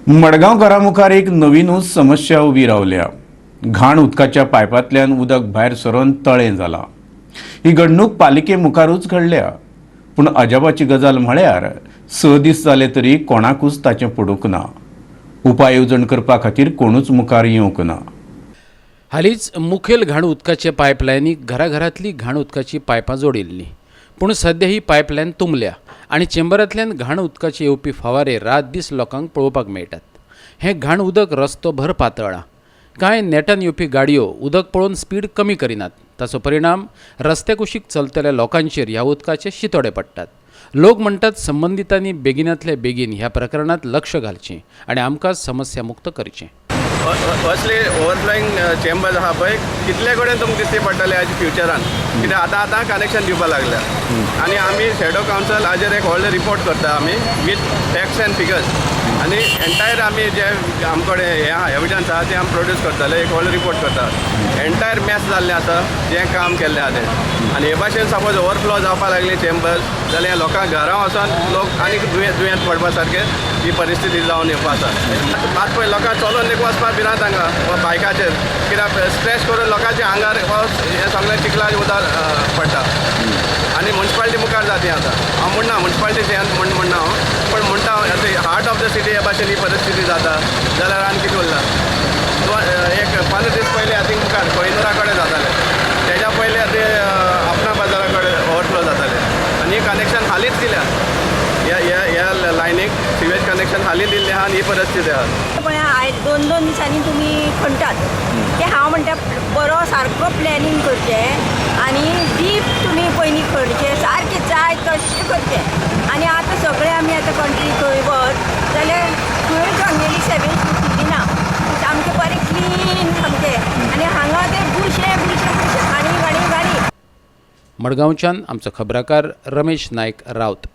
मडगांवकारा मुखार एक नवीनूच समस्या उबी रावल्या. घाण उदकाच्या पायपांतल्यान उदक भायर सरून तळें जालां. ही घडणूक पालिके मुखारूच घडल्या. पूण अजापाची गजाल म्हळ्यार 6 दीस जाले तरी कोणाकूच ताचें पडूंक ना. उपाय येवजण करपा खातीर कोणूच मुखार येवंक ना. हालींच मुखेल घाण उदकाचे पायपलायनीक घराघरांतली घाण उदकाची पायपां जोडिल्लीं. पूण सद्या ही पायपलायन तुंबल्या आनी चेंबरांतल्यान घाण उदकाचे येवपी फवारे रात दीस लोकांक पळोवपाक मेळटात. हें घाण उदक रस्तो भर पातळ्ळां. कांय नेटान येवपी गाडयो उदक पळोवन स्पीड कमी करिनात. ताचो परिणाम रस्त्या कुशीक चलतल्या लोकांचेर ह्या उदकाचे शितोडे पडटात. लोक म्हणटात, संबंदितांनी बेगिनातले बेगीन ह्या प्रकरणात लक्ष घालचें आनी आमकां समस्या मुक्त करचें. असले ओवरफ्लोईंग चेंबर्स आहा पळय, कितले कडेन तुमकां दिसती पडटले आज फ्युचरान. कित्याक आतां आतां कनेक्शन दिवपाक लागल्या आनी आमी शेडो कावन्सल हाजेर एक व्हडलो रिपोर्ट करता आमी विथ फॅक्ट्स एंड फिगर्स. आनी एंटायर आमी जे आम कडेन हें आहा, एविडन्स आहा, ते आमी प्रोड्यूस करतले. एक व्हडलो रिपोर्ट करता. एंटायर मॅस जाल्लें आसा जें काम केल्लें आहा तें. आनी हे भाशेन सपोज ओवरफ्लो जावपाक लागली चेंबर्स जाल्यार लोकांक घरा वचोन लोक आनीक दुयेंत पडपा सारकें ही परिस्थिती जावन येवपा आसा. मात पळय, लोकांक चलोन देखून वचपाक भिरांत हांगा वा बायकाचेर, कित्याक स्प्लॅश करून लोकांच्या आंगार हो हें सगळें चिखलाचें उदक पडटा. आनी मुन्सिपालिटी मुखार जाता. आतां हांव म्हणना मुन्सिपालिटीचे म्हण म्हणना हांव, पण म्हणटा, हार्ट ऑफ the city हे भाशेन ही परिस्थिती जाता जाल्यार आनी कितें उरला? एक 15 दीस पयलीं I think मुखार कोहिनुरा कडेन जातालें. तेज्या पयलीं ते आपणा बाजारा कडेन ओवरफ्लो जातालें. आनी ही कनेक्शन हालींच दिल्या ह्या ह्या ह्या लायनीक. सिवेज कनेक्शन हालीं दिल्लें आहा आनी ही परिस्थिती आहा. पण आयज दोन दोन दिसांनी तुमी खणटात ते हांव म्हणटा, बरो सारको प्लॅनिंग करचें आनी डीप तुमी पयलीं खणचें, सारकें जाय तशें करचें. आनी आतां सगळें आमी आतां कंट्री खंय वच जाल्यार खंयच आमगेली सेवेज ना, सामकें बरें क्लीन सामकें. आनी हांगा ते बुरशें बुरशें बुरशें, घाणी घाणी घाणी. मडगांवच्यान आमचो खबराकार रमेश नायक रावत.